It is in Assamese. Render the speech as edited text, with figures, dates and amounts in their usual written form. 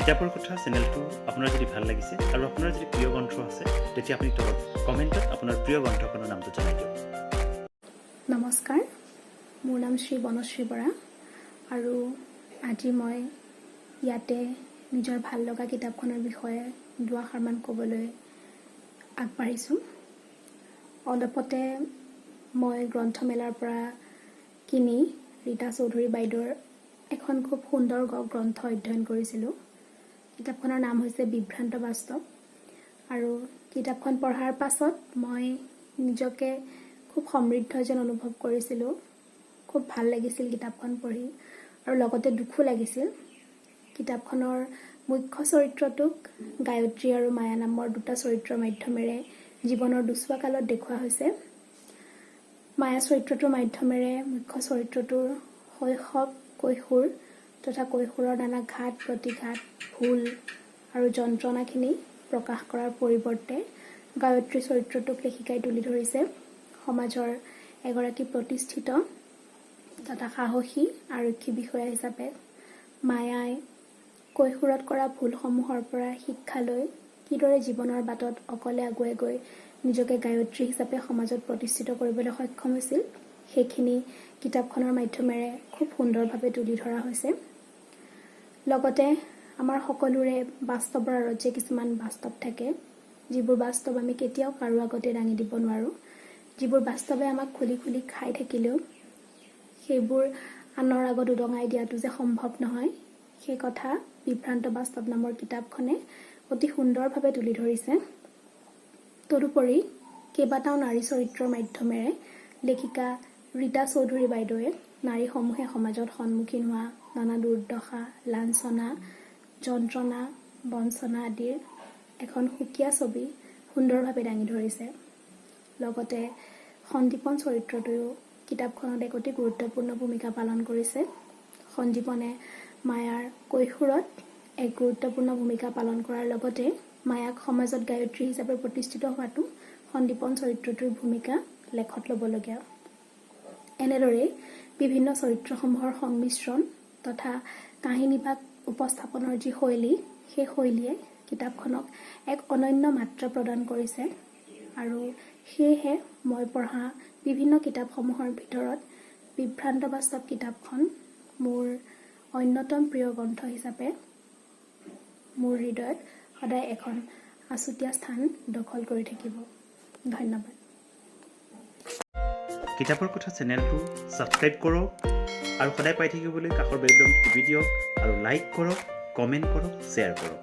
কিতাপৰ কথা চেনেলটো আপোনাৰ যদি ভাল লাগিছে আৰু আপোনাৰ যদি প্ৰিয় গ্ৰন্থ আছে, তেতিয়া আপুনি তলত কমেণ্টত আপোনাৰ প্ৰিয় গ্ৰন্থখনৰ নামটো জনাই দিয়ক। নমস্কাৰ, মোৰ নাম শ্ৰী বনশ্ৰী বৰা আৰু আজি মই ইয়াতে নিজৰ ভাল লগা কিতাপখনৰ বিষয়ে দুআষাৰমান ক'বলৈ আগবাঢ়িছোঁ। অলপতে মই গ্ৰন্থমেলাৰ পৰা কিনি ৰীতা চৌধুৰী বাইদেউৰ এখন খুব সুন্দৰ গ্ৰন্থ অধ্যয়ন কৰিছিলোঁ। কিতাপখনৰ নাম হৈছে বিভ্ৰান্ত বাস্তৱ আৰু কিতাপখন পঢ়াৰ পাছত মই নিজকে খুব সমৃদ্ধ যেন অনুভৱ কৰিছিলোঁ। খুব ভাল লাগিছিল কিতাপখন পঢ়ি আৰু লগতে দুখো লাগিছিল। কিতাপখনৰ মুখ্য চৰিত্ৰটোক গায়ত্ৰী আৰু মায়া নামৰ দুটা চৰিত্ৰৰ মাধ্যমেৰে জীৱনৰ দুছোৱা কালত দেখুওৱা হৈছে। মায়া চৰিত্ৰটোৰ মাধ্যমেৰে মুখ্য চৰিত্ৰটোৰ শৈশৱ, কৈশোৰ তথা কৈশোৰৰ নানা ঘাত প্ৰতিঘাত, ভুল আৰু যন্ত্ৰণাখিনি প্ৰকাশ কৰাৰ পৰিৱৰ্তে গায়ত্ৰী চৰিত্ৰটোক লেখিকাই তুলি ধৰিছে সমাজৰ এগৰাকী প্ৰতিষ্ঠিত তথা সাহসী আৰক্ষী বিষয়া হিচাপে। মায়াই কৈশোৰত কৰা ভুলসমূহৰ পৰা শিক্ষা লৈ কিদৰে জীৱনৰ বাটত অকলে আগুৱাই গৈ নিজকে গায়ত্ৰী হিচাপে সমাজত প্ৰতিষ্ঠিত কৰিবলৈ সক্ষম হৈছিল, সেইখিনি কিতাপখনৰ মাধ্যমেৰে খুব সুন্দৰভাৱে তুলি ধৰা হৈছে। লগতে আমাৰ সকলোৰে বাস্তৱৰ আঁৰত যে কিছুমান বাস্তৱ থাকে, যিবোৰ বাস্তৱ আমি কেতিয়াও কাৰো আগতে দাঙি দিব নোৱাৰোঁ, যিবোৰ বাস্তৱে আমাক খুলি খুলি খাই থাকিলেও সেইবোৰ আনৰ আগত উদঙাই দিয়াটো যে সম্ভৱ নহয়, সেই কথা বিভ্ৰান্ত বাস্তৱ নামৰ কিতাপখনে অতি সুন্দৰভাৱে তুলি ধৰিছে। তদুপৰি কেইবাটাও নাৰী চৰিত্ৰৰ মাধ্যমেৰে লেখিকা ৰীতা চৌধুৰী বাইদেৱে নাৰীসমূহে সমাজত সন্মুখীন হোৱা নানা দুৰ্দশা, লাঞ্ছনা, যন্ত্ৰণা, বঞ্চনা আদিৰ এখন সুকীয়া ছবি সুন্দৰভাৱে দাঙি ধৰিছে। লগতে সন্দীপন চৰিত্ৰটোৱেও কিতাপখনত এক অতি গুৰুত্বপূৰ্ণ ভূমিকা পালন কৰিছে। সন্দীপনে মায়াৰ কৈশোৰত এক গুৰুত্বপূৰ্ণ ভূমিকা পালন কৰাৰ লগতে মায়াক সমাজত গায়ত্ৰী হিচাপে প্ৰতিষ্ঠিত হোৱাটো সন্দীপন চৰিত্ৰটোৰ ভূমিকা লেখত ল'বলগীয়া। এনেদৰেই বিভিন্ন চৰিত্ৰসমূহৰ সংমিশ্ৰণ তথা কাহিনীভাগ উপস্থাপনৰ যি শৈলী, সেই শৈলীয়ে কিতাপখনক এক অনন্য মাত্ৰা প্ৰদান কৰিছে আৰু সেয়েহে মই পঢ়া বিভিন্ন কিতাপসমূহৰ ভিতৰত বিভ্ৰান্ত বাস্তৱ কিতাপখন মোৰ অন্যতম প্ৰিয় গ্ৰন্থ হিচাপে মোৰ হৃদয়ত সদায় এখন আছুতীয়া স্থান দখল কৰি থাকিব। ধন্যবাদ। কিতাপৰ কথা চেনেলটো ছাবস্ক্ৰাইব কৰক আৰু সদায় পাই থাকিবলৈ কাষৰ বেল বাটনটো টিপি দিয়ক আৰু লাইক কৰক, কমেণ্ট কৰক, শ্বেয়াৰ কৰক।